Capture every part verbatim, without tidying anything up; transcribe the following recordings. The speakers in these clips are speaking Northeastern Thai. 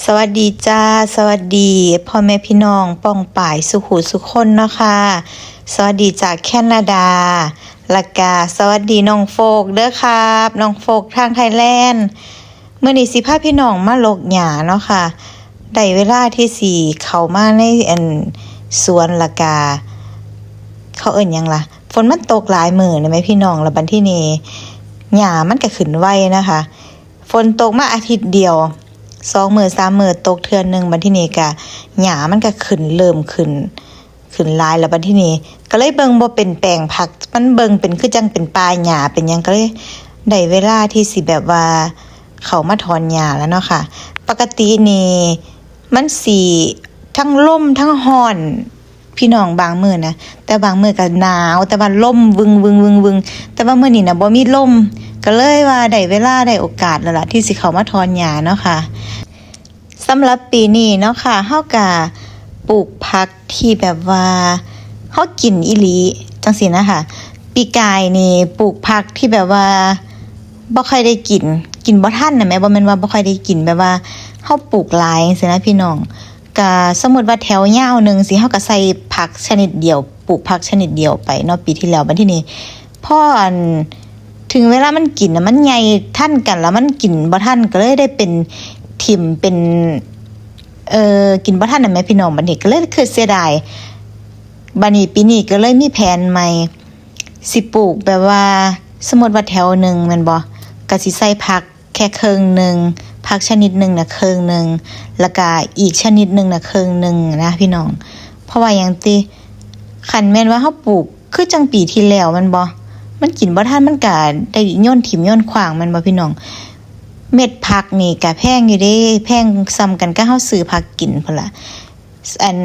สวัสดีจ้า สวัสดีพ่อแม่พี่น้องป้องปายสุขุสุคนเนาะค่ะ สวัสดีจากแคนาดา แล้วก็สวัสดีน้องโฟกเด้อครับ น้องโฟกทางไทยแลนด์ มื้อนี้สิพาพี่น้องมาลกหญ้าเนาะค่ะ ได้เวลาที่สิเข้ามาในอันสวน แล้วก็เขาเอิ้นหยังล่ะ ฝนมันตกหลายมื้อนี่แหมพี่น้อง แล้วบัดทีนี้หญ้ามันก็ขึ้นไวนะคะ ฝนตกมาอาทิตย์เดียว สองมื้อสามมื้อตกเทื่อหนึ่ง บัดทีนี้ก็หญ้ามันก็ขึ้น เริ่มขึ้น ขึ้นหลาย แล้วบัดทีนี้ก็เลยเบิ่งบ่เป็นแปลงผัก มันเบิ่งเป็นคือจั่งเป็นป่าหญ้าเป็นหยัง ก็เลยได้เวลาที่สิแบบว่าเข้ามาถอนหญ้าแล้วเนาะค่ะ ปกตินี่มันสิทั้งลมทั้งร้อน พี่น้อง บางมื้อนะ แต่บางมื้อก็หนาว แต่ว่าลมวึงวึงวึงวึง แต่ว่ามื้อนี้นะบ่มีลม ก็เลยว่าได้เวลาได้โอกาสแล้วล่ะ ที่สิเข้ามาถอนหญ้าเนาะค่ะ สำหรับปีนี้เนาะค่ะ เฮาก็ปลูกผักที่แบบว่าเฮากินอีหลีจั่งซี้นะคะ ปีกายนี่ปลูกผักที่แบบว่าบ่ค่อยได้กิน กินบ่ทันน่ะแหม บ่แม่นว่าบ่ค่อยได้กิน แบบว่าเฮาปลูกหลายจั่งซี้นะพี่น้อง ก็สมมุติว่าแถวยาวหนึ่งสิ เฮาก็ใส่ผักชนิดเดียว ปลูกผักชนิดเดียวไปเนาะ ปีที่แล้ว บัดทีนี้ พออัน ถึงเวลามันกินน่ะ มันใหญ่ทันกัน แล้วมันกินบ่ทัน ก็เลยได้เป็นถิ่ม เป็น เอ่อ กินบ่ทันน่ะแหมพี่น้อง บัดนี้ก็เลยคือเสียดาย บัดนี้ปีนี้ก็เลยมีแผนใหม่ สิปลูกแบบว่า สมมุติว่าแถวหนึ่งแม่นบ่ ก็สิใส่ผักแค่ครึ่งหนึ่ง ผักชนิดหนึ่งน่ะครึ่งหนึ่ง แล้วก็อีกชนิดหนึ่งน่ะครึ่งหนึ่งนะพี่น้อง เพราะว่าหยังติ คันแม่นว่าเฮาปลูกคือจั่งปีที่แล้วแม่นบ่ มันกินบ่ทัน มันก็ได้โยนถิ่มโยนขว้างแม่นบ่พี่น้อง เม็ดผักนี่ก็แพงอยู่เด้ แพงส่ำกันกับเฮาซื้อผักกินพู้นล่ะ อัน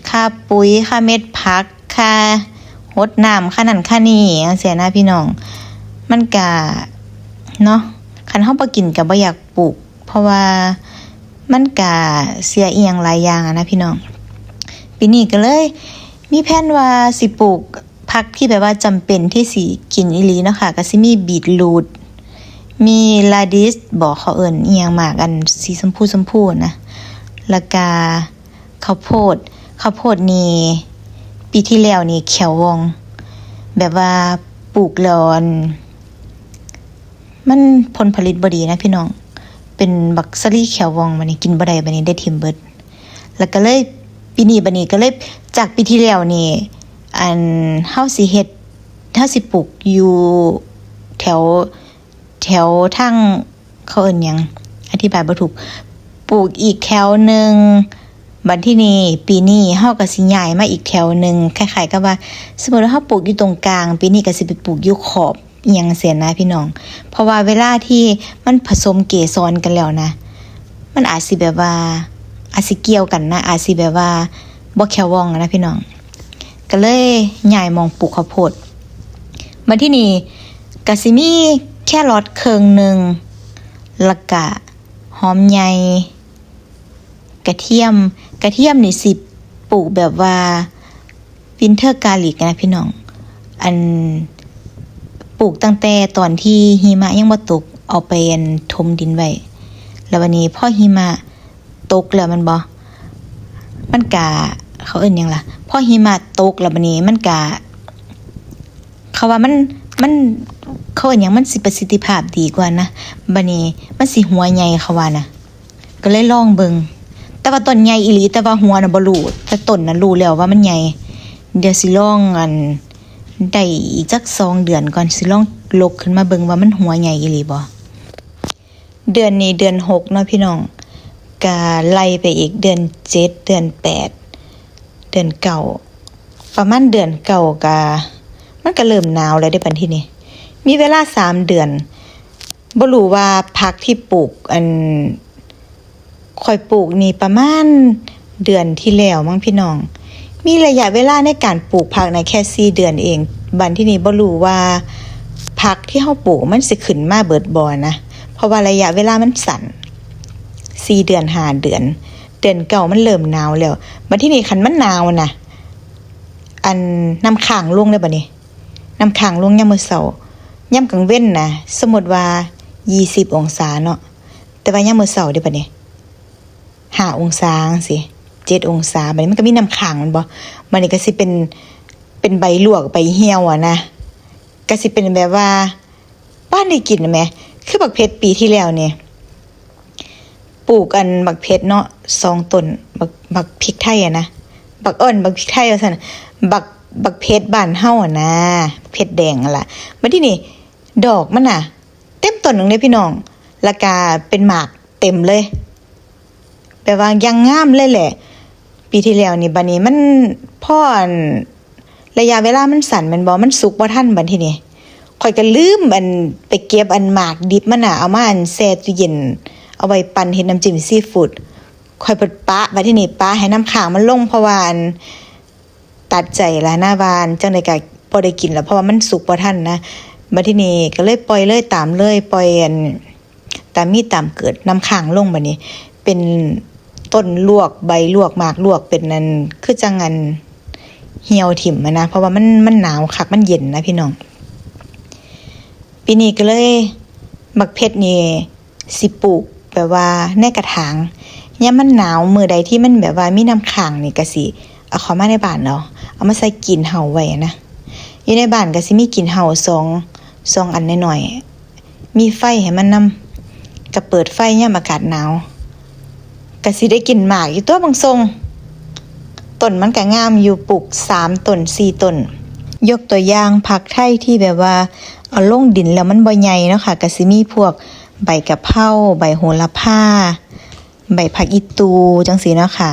ค่าปุ๋ย ค่าเม็ดผัก ค่าหดน้ำ ค่านั่นค่านี่จั่งซี้นะพี่น้อง มันก็เนาะ คันเฮาบ่กินก็บ่อยากปลูก เพราะว่ามันก็เสียอิหยังหลายอย่างอะนะพี่น้อง ปีนี้ก็เลยมีแผนว่าสิปลูกผักที่แบบว่าจำเป็นที่สิกินอีหลีเนาะค่ะ ก็สิมีบีทรูท มีราดิชบ่ เขาเอิ้นอิหยัง หมากอันสีชมพูชมพูนะ แล้วก็ข้าวโพด ข้าวโพดนี่ ปีที่แล้วนี่แขวว่อง แบบว่าปลูกแล้วอัน มันผลผลิตบ่ดีนะพี่น้อง เป็นบักสาลีแขวว่อง บัดนี้กินบ่ได้ บัดนี้ได้ถิ่มเบิด แล้วก็เลยปีนี้ บัดนี้ก็เลย จากปีที่แล้วนี่ อัน เฮาสิเฮ็ด เฮาสิปลูกอยู่แถว แถวทาง เขาเอิ้นหยัง อธิบายบ่ถูก ปลูกอีกแถวหนึ่ง บัดทีนี้ปีนี้เฮาก็สิย้ายมาอีกแถวหนึ่ง คล้ายๆกับว่า สมมุติว่าเฮาปลูกอยู่ตรงกลาง ปีนี้ก็สิไปปลูกอยู่ขอบอิหยังจั่งซี้นะพี่น้อง เพราะว่าเวลาที่มันผสมเกสรกันแล้วนะ มันอาจสิแบบว่า อาจสิเกี่ยวกันนะ อาจสิแบบว่าบ่แขวว่องอะนะพี่น้อง ก็เลยย้ายหม่องปลูกข้าวโพด บัดทีนี้ก็สิมีแครอทครึ่งหนึ่ง แล้วก็หอมใหญ่ กระเทียม กระเทียมนี่สิปลูกแบบว่า winter garlic นะพี่น้อง อัน ปลูกตั้งแต่ตอนที่หิมะยังบ่ตก เอาไปอันถมดินไว้ แล้วบัดนี้พอหิมะตกแล้วแม่นบ่ มันกะ เขาเอิ้นหยังล่ะ พอหิมะตกแล้วบัดนี้มันกะ เขาว่ามัน มัน เขาเอิ้นหยัง มันสิประสิทธิภาพดีกว่านะ บัดนี้มันสิหัวใหญ่เขาว่านะ ก็เลยลองเบิ่ง แต่ว่าต้นใหญ่อีหลี แต่ว่าหัวน่ะบ่รู้ แต่ต้นน่ะรู้แล้วว่ามันใหญ่ เดี๋ยวสิลองอัน ได้อีกจักสองเดือนก่อน สิลองลกขึ้นมาเบิ่งว่ามันหัวใหญ่อีหลีบ่ เดือนนี้เดือนหกเนาะพี่น้อง ก็ไล่ไปอีกเดือนเจ็ด เดือนแปด เดือนเก้า ประมาณเดือนเก้าก็ มันก็เริ่มหนาวแล้วเด้บัดทีนี้ มีเวลาสามเดือน บ่รู้ว่าผักที่ปลูก อัน ข้อยปลูกนี่ประมาณเดือนที่แล้วมั้งพี่น้อง มีระยะเวลาในการปลูกผักนะแค่สี่เดือนเอง บัดทีนี้บ่รู้ว่าผักที่เฮาปลูกมันสิขึ้นมาเบิดบ่นะ เพราะว่าระยะเวลามันสั้น สี่เดือน ห้าเดือน เดือนเก้ามันเริ่มหนาวแล้ว บัดทีนี้คันมันหนาวนะ อันน้ำค้างลงเด้บัดนี้ น้ำค้างลงยามมื้อเช้า ยามกลางเว็นนะ สมมุติว่ายี่สิบองศาเนาะ แต่ว่ายามมื้อเช้าเด้บัดนี้ ห้าองศาจั่งซี้ เจ็ดองศา บัดนี้มันก็มีน้ำค้างแม่นบ่ บัดนี้ก็สิเป็น เป็นใบลวกใบเหี่ยวอะนะ ก็สิเป็นแบบว่าบ่ได้กินแหม คือบักเผ็ดปีที่แล้วนี่ ปลูกอันบักเผ็ดเนาะ สองต้น บัก บักพริกไทยอะนะ บัก เอิ้นบักพริกไทยว่าซั่น บัก บักเผ็ดบ้านเฮาอะนะ เผ็ดแดงนั่นล่ะ บัดทีนี้ดอกมันน่ะ เต็มต้นหนึ่งเด้พี่น้อง แล้วก็เป็นหมากเต็มเลย แบบว่าอย่างงามเลยแหละ ปีที่แล้วนี่ บัดนี้มัน พออัน ระยะเวลามันสั้นแม่นบ่ มันสุกบ่ทันบัดทีนี้ ข้อยก็ลืมอันไปเก็บอันหมากดิบมันน่ะ เอามาอันแช่ตู้เย็น เอาไว้ปั่นเฮ็ดน้ำจิ้มซีฟู้ด ข้อยไปปะ บัดทีนี้ปะให้น้ำค้างมันลง เพราะว่าอัน ตัดใจแล้วนะว่าอันจั่งใดก็บ่ได้กินแล้ว เพราะว่ามันสุกบ่ทันนะ บัดทีนี้ก็เลยปล่อยเลย ตามเลย ปล่อยอัน ตามมีตามเกิด น้ำค้างลง บัดนี้ เป็นต้นลวก ใบลวก หมากลวก เป็นอัน คือจั่งอัน เหี่ยวถิ่มอะนะ เพราะว่ามัน มันหนาวคัก มันเย็นนะพี่น้อง ปีนี้ก็เลย บักเผ็ดนี่สิปลูกแบบว่าในกระถาง ยามมันหนาว มื้อใดที่มันแบบว่ามีน้ำค้างนี่ก็สิเอาเข้ามาในบ้านเนาะ เอามาใส่กรีนเฮาส์ไว้นะ อยู่ในบ้านก็สิมีกรีนเฮาส์สอง สองอันน้อยๆ มีไฟให้มันนำ ก็เปิดไฟยามอากาศหนาว ก็สิได้กินหมากอยู่ตั๊วบางส่ง ต้นมันก็งามอยู่ ปลูกสามต้น สี่ต้น ยกตัวอย่างผักไทยที่แบบว่าเอาลงดินแล้วมันบ่ใหญ่เนาะค่ะ ก็สิมีพวกใบกะเพรา ใบโหระพา ใบผักอีตูจั่งซี้เนาะค่ะ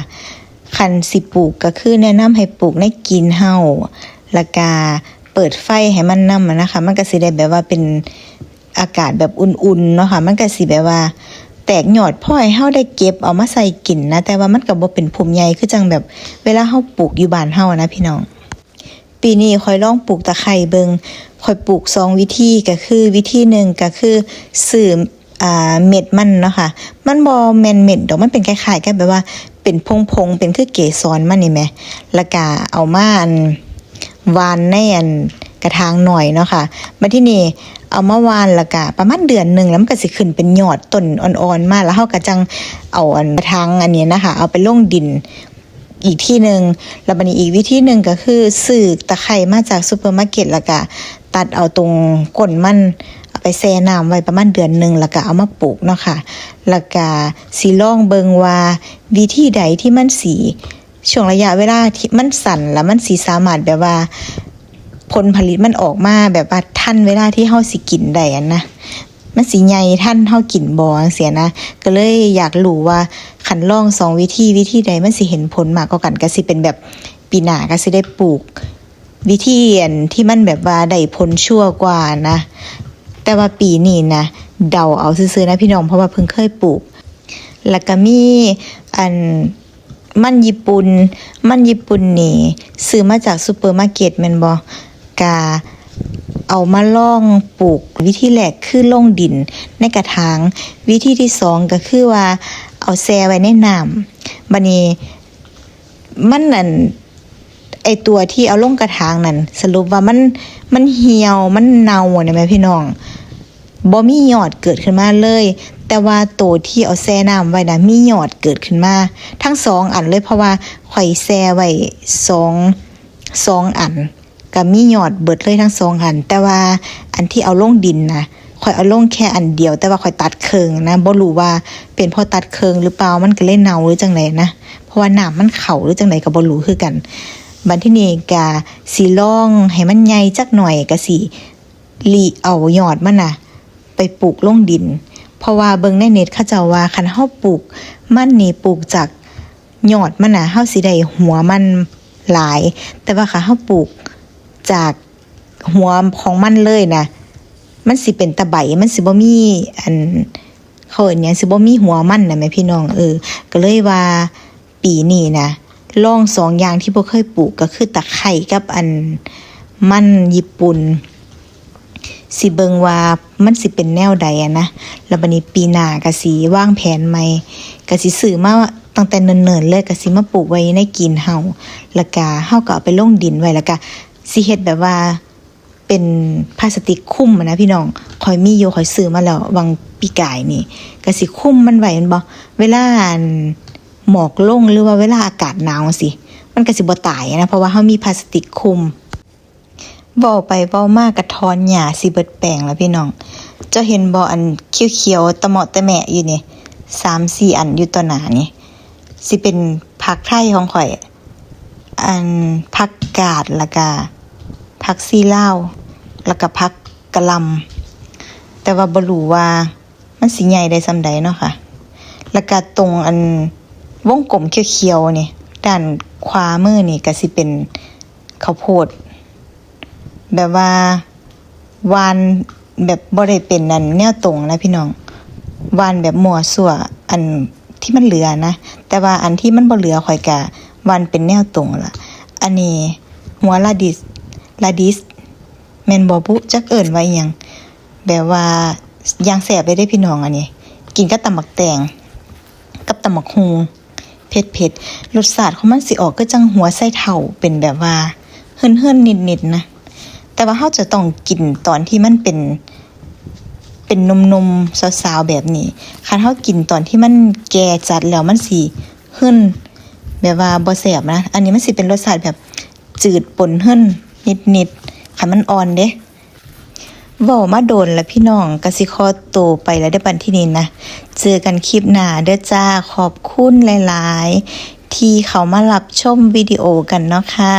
คันสิปลูกก็คือแนะนำให้ปลูกในกรีนเฮาส์ แล้วก็เปิดไฟให้มันนำอะนะคะ มันก็สิได้แบบว่าเป็นอากาศแบบอุ่นๆเนาะค่ะ มันก็สิแบบว่าแตกยอดพอให้เฮาได้เก็บเอามาใส่กินนะ แต่ว่ามันก็บ่เป็นพุ่มใหญ่คือจั่งแบบเวลาเฮาปลูกอยู่บ้านเฮาอะนะพี่น้อง ปีนี้ข้อยลองปลูกตะไคร้เบิ่ง ข้อยปลูกสองวิธี ก็คือวิธีหนึ่งก็คือซื้อ อ่า เม็ดมันเนาะค่ะ มันบ่แม่นเม็ดดอก มันเป็นคล้ายๆกับแบบว่าเป็นผงๆ เป็นคือเกสรมันนี่แหม แล้วก็เอามาอัน หว่านในอันกระถางน้อยเนาะค่ะ บัดทีนี้เอามาหว่านแล้วก็ประมาณเดือนหนึ่ง แล้วมันก็สิขึ้นเป็นยอดต้นอ่อนๆมา แล้วเฮาก็จั่งเอาอันกระถางอันนี้นะคะ เอาไปลงดินอีกทีหนึ่ง แล้วบัดนี้อีกวิธีหนึ่งก็คือซื้อตะไคร้มาจากซูเปอร์มาร์เก็ต แล้วก็ตัดเอาตรงก้นมัน เอาไปแช่น้ำไว้ประมาณเดือนหนึ่ง แล้วก็เอามาปลูกเนาะค่ะ แล้วก็สิลองเบิ่งว่าวิธีใดที่มันสิ ช่วงระยะเวลาที่มันสั้น แล้วมันสิสามารถแบบว่า ผลผลิตมันออกมาแบบว่าทันเวลาที่เฮาสิกินได้อะนะ มันสิใหญ่ทันเฮากินบ่จั่งซี้นะ ก็เลยอยากรู้ว่าคันลองสองวิธี วิธีใดมันสิเห็นผลมากกว่ากัน ก็สิเป็นแบบปีหน้าก็สิได้ปลูกวิธีอันที่มันแบบว่าได้ผลชัวร์กว่านะ แต่ว่าปีนี้นะ เดาเอาซื่อๆนะพี่น้อง เพราะว่าเพิ่งเคยปลูก แล้วก็มีอัน มันญี่ปุ่น มันญี่ปุ่นนี่ซื้อมาจากซูเปอร์มาร์เก็ตแม่นบ่ ก็เอามาลองปลูก วิธีแรกคือลงดินในกระถาง วิธีที่สองก็คือว่าเอาแช่ไว้ในน้ำ บัดนี้มันนั่น ไอ้ตัวที่เอาลงกระถางนั่น สรุปว่ามัน มันเหี่ยว มันเน่าน่ะแหมพี่น้อง บ่มียอดเกิดขึ้นมาเลย แต่ว่าตัวที่เอาแช่น้ำไว้น่ะ มียอดเกิดขึ้นมาทั้งสองอันเลย เพราะว่าข้อยแช่ไว้สอง สองอัน ก็มียอดเบิดเลยทั้งสองอัน แต่ว่าอันที่เอาลงดินน่ะ ข้อยเอาลงแค่อันเดียว แต่ว่าข้อยตัดครึ่งนะ บ่รู้ว่าเป็นเพราะตัดครึ่งหรือเปล่า มันก็เลยเน่าหรือจั่งใดนะ เพราะว่าน้ำมันเข้าหรือจั่งใดก็บ่รู้คือกัน บัดทีนี้ก็สิลองให้มันใหญ่จักหน่อย ก็สิหลีเอายอดมันน่ะ ไปปลูกลงดิน เพราะว่าเบิ่งในเน็ตเขาเจ้าว่าคันเฮาปลูกมันนี่ ปลูกจากยอดมันน่ะ เฮาสิได้หัวมันหลาย แต่ว่าคันเฮาปลูกจากหัวของมันเลยน่ะ มันสิเป็นตะไบ มันสิบ่มีอัน เขาเอิ้นหยัง สิบ่มีหัวมันน่ะแหมพี่น้อง เออ ก็เลยว่าปีนี้นะ ลองสองอย่างที่บ่เคยปลูกก็คือตะไคร้กับอันมันญี่ปุ่น สิเบิ่งว่ามันสิเป็นแนวใดอะนะ แล้วบัดนี้ปีหน้าก็สิวางแผนใหม่ ก็สิซื้อมาตั้งแต่เนิ่นๆเลย ก็สิมาปลูกไว้ในกรีนเฮาส์ แล้วก็เฮาก็เอาไปลงดินไว้ แล้วก็สิเฮ็ดแบบว่า เป็นพลาสติกคลุมอะนะพี่น้อง ข้อยมีอยู่ ข้อยซื้อมาแล้วหว่างปีกายนี่ ก็สิคลุมมันไว้แม่นบ่ เวลาอัน หมอกลงหรือว่าเวลาอากาศหนาวสิ มันก็สิบ่ตายนะ เพราะว่าเฮามีพลาสติกคลุม เว้าไปเว้ามากะถอนหญ้าสิเบิดแปลงแล้วพี่น้อง เจ้าเห็นบ่ อันเขียวๆตะเหมาะตะแหมะอยู่นี่ สามสี่อันอยู่ต่อหน้านี่ สิเป็นผักไทยของข่อย อันผักกาด แล้วก็ผักชีลาว แล้วก็ผักกะหล่ำ แต่ว่าบ่รู้ว่ามันสิใหญ่ได้ส่ำใดเนาะค่ะ แล้วก็ตรงอันวงกลมเขียวๆนี่ ด้านขวามือนี่ก็สิเป็นข้าวโพด แบบว่าหว่านแบบบ่ได้เป็นอันแนวตรงนะพี่น้อง หว่านแบบมั่วซั่ว อันที่มันเหลือนะ แต่ว่าอันที่มันบ่เหลือข่อยกะหว่านเป็นแนวตรงละ อันนี้หัวลาดิส ลาดิส แม่นบ่บุ จักเอิ้นว่าอิหยัง แบบว่าอย่างแซ่บเลยเด้พี่น้อง อันนี้ กินกับตำบักแตง กับตำบักหุ่ง เผ็ดๆ รสชาติของมันสิออกคือจั่งหัวไชเท้า เป็นแบบว่าเหินๆนิดๆนะ แต่ว่าเฮาจะต้องกินตอนที่มันเป็น เป็นหนุ่มๆสาวๆแบบนี้ คันเฮากินตอนที่มันแก่จัดแล้วมันสิเหิน แบบว่าบ่แซ่บนะ อันนี้มันสิเป็นรสชาติแบบจืดปนเหินนิดๆ คันมันอ่อนเด้ เว้ามาโดนแล้วพี่น้อง ก็สิขอโตไปแล้วเด้อบัดทีนี้นะ เจอกันคลิปหน้าเด้อจ้า ขอบคุณหลายๆ ที่เข้ามารับชมวิดีโอกันเนาะค่ะ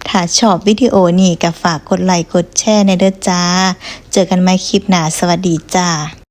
ถ้าชอบวิดีโอนี้ก็ฝากกดไลค์กดแชร์แหน่เด้อจ้า เจอกันใหม่คลิปหน้า สวัสดีจ้า